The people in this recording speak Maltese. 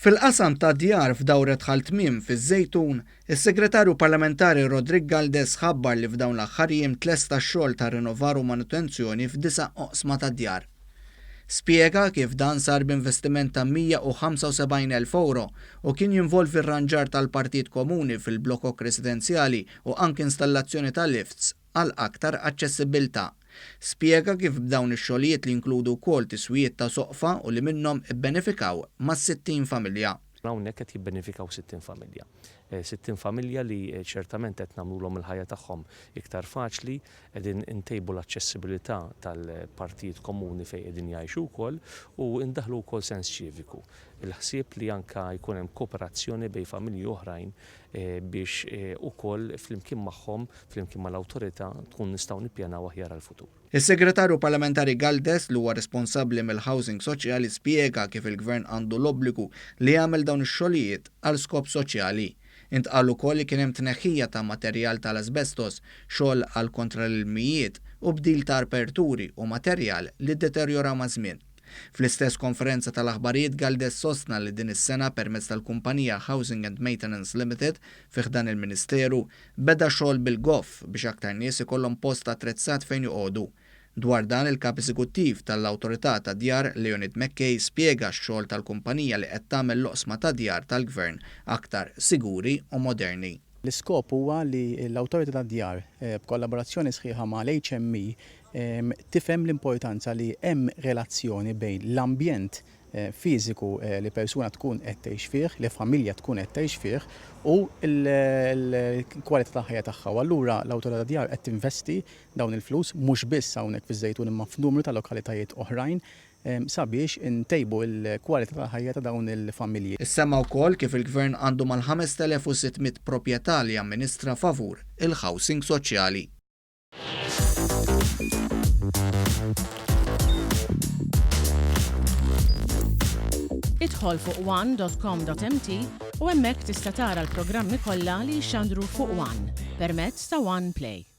Fil-qasam tad-djar f'Dawret Ħal Tmiem fiż-Żejtun, is-Segretarju Parlamentari Roderick Galdes ħabbar li f'dawn l-aħħar jiem tlesta x-xogħol ta' rinnovar u manutenzjoni f'disa' oqsma tad-djar. Spjega kif dan sar b'investiment ta' 175,000 ewro u kien jinvolvi rranġar tal-partijiet komuni fil-blokok residenzjali u anki installazzjoni ta' lifts għal aktar aċċessibbiltà. Spjega kif b'dawn ix-xogħlijiet li jinkludu wkoll tiswijiet ta' soqfa u li minnhom ibbenefikaw mas-60 familja. Hawnhekk qed jibbenefikaw 60 familja. 60 familja li ċertament qed nagħmlulhom il-ħajja tagħhom iktar faċli, qegħdin intejbu l-aċċessibilità tal-partijiet komuni fejn qegħdin jgħixu wkoll u ndaħħlu wkoll sens ċiviku. Il-ħsieb li anke jkun hemm kooperazzjoni bejn familji oħrajn biex ukoll flimkien magħhom, flimkien mal-awtorità, tkun nistgħu nippjanaw aħjar għall-futur. Is-Segretarju Parlamentari Galdes, li huwa responsabbli mill-housing soċjali spjega kif il-Gvern għandu l-obbligu li jagħmel dawn ix-xogħlijiet għal skop soċjali. Intqal ukoll li kien hemm tneħħija ta' materjal tal-asbestos, xogħol għal kontra l-ilmijiet u bdil ta' aperturi u materjal li ddeterjora maż-żmien. Fl-istess konferenza tal-aħbarijiet Galdes sostna li din is-sena permezz tal-kumpanija Housing and Maintenance Limited fi ħdan il-Ministeru beda xogħol bil-goff biex aktar nies ikollhom post attrezzat fejn joqogħdu. Dwar dan il-Kap Eżekuttiv tal-Awtorità tad-Djar Leonid McKay spjega x-xogħol tal-kumpanija li qed tagħmel l-oqsma tad-djar tal-Gvern aktar siguri u moderni. L-iskop huwa li l-Awtorità tad-Djar, b'kollaborazzjoni sħiħa mal-HME, tifhem l-importanza li hemm relazzjoni bejn l-ambjent fiżiku li persuna tkun qed tgħix fih, li familja tkun qed tgħix fih u l-kwalità tal-ħajja tagħha. U allura l-Awtorità tad-Djar qed tinvesti dawn il-flus mhux biss hawnhekk fiż-Żejtun imma f'numru ta' lokalitajiet oħrajn sabiex intejbu l-kwalità tal-ħajja ta' dawn il-familji. Issemma wkoll kif il-Gvern għandu mal-5,600 proprjetà li jamministra favur il-housing soċjali. Idħol fuq one.com.mt u hemmhekk tista' tara l-programmi kollha li jixxandru fuq One permezz ta' One Play.